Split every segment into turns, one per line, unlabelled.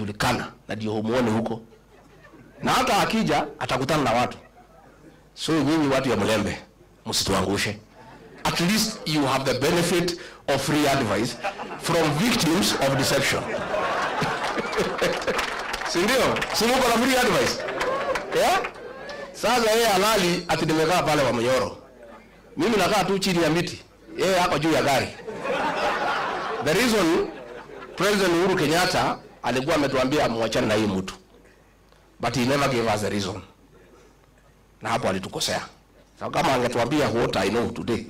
Julikana na ndio humuone huko, na hata akija atakutana na watu. So nyinyi watu ya Mulembe, msituangushe. At least you have the benefit of free advice from victims of deception. Si ndio? Si muko na free advice? Yeah? Sasa yeye halali ati nimekaa pale Wamunyoro. Mimi nakaa tu chini ya miti. Yeye ako juu ya gari. The reason, President Uhuru Kenyatta alikuwa ametuambia muachane na hii mtu. But he never gave us a reason. Na hapo alitukosea. Sasa kama angetuambia what I know today,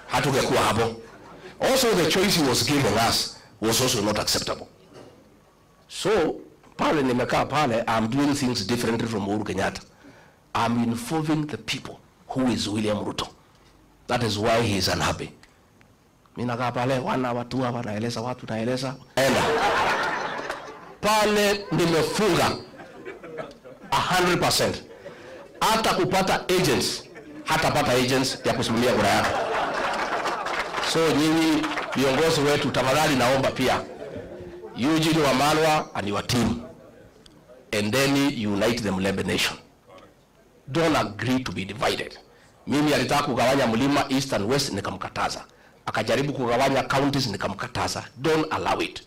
hatungekuwa hapo. Also, the choice he was giving us was also not acceptable. So pale nimekaa pale, I'm doing things differently from Uhuru Kenyatta. I'm informing the people who is William Ruto. That is why he is unhappy. Mimi nakaa pale wana watu hapa, naeleza watu, naeleza. Enda. Pale nimefunga 100%. Hata kupata agents, hatapata agents ya kusimamia kura yake. So nyinyi viongozi wetu, tafadhali naomba pia Eugene Wamalwa and your team, and then unite the Mulembe nation. Don't agree to be divided. Mimi alitaka kugawanya mlima east and west, nikamkataza. Akajaribu kugawanya counties, nikamkataza. Don't allow it.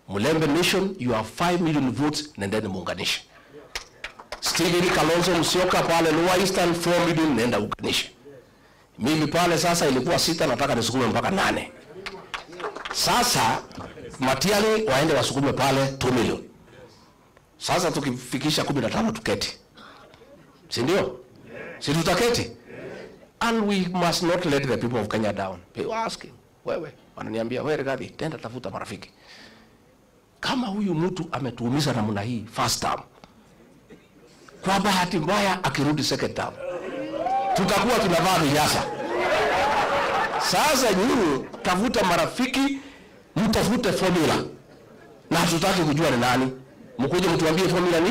Mulembe nation, you have 5 million votes, nendeni muunganishe. Stephen Kalonzo Musyoka pale Lower Eastern, 4 million, nenda unganishe. Mimi pale sasa ilikuwa sita, nataka nisukume mpaka nane. Sasa Matiang'i waende wasukume pale 2 million. Sasa tukifikisha 15 tuketi, si ndio? Si tutaketi? And we must not let the people of Kenya down. They were asking, wewe, wananiambia, "Wewe Rigathi, tenda tafuta marafiki. Kama huyu mtu ametuumiza namna hii first term, kwa bahati mbaya akirudi second term, tutakuwa tunavaa vinyasa." Sasa nyinyi tafuta marafiki, mtafute formula, na hatutaki kujua ni nani. Mkuje mtuambie formula ni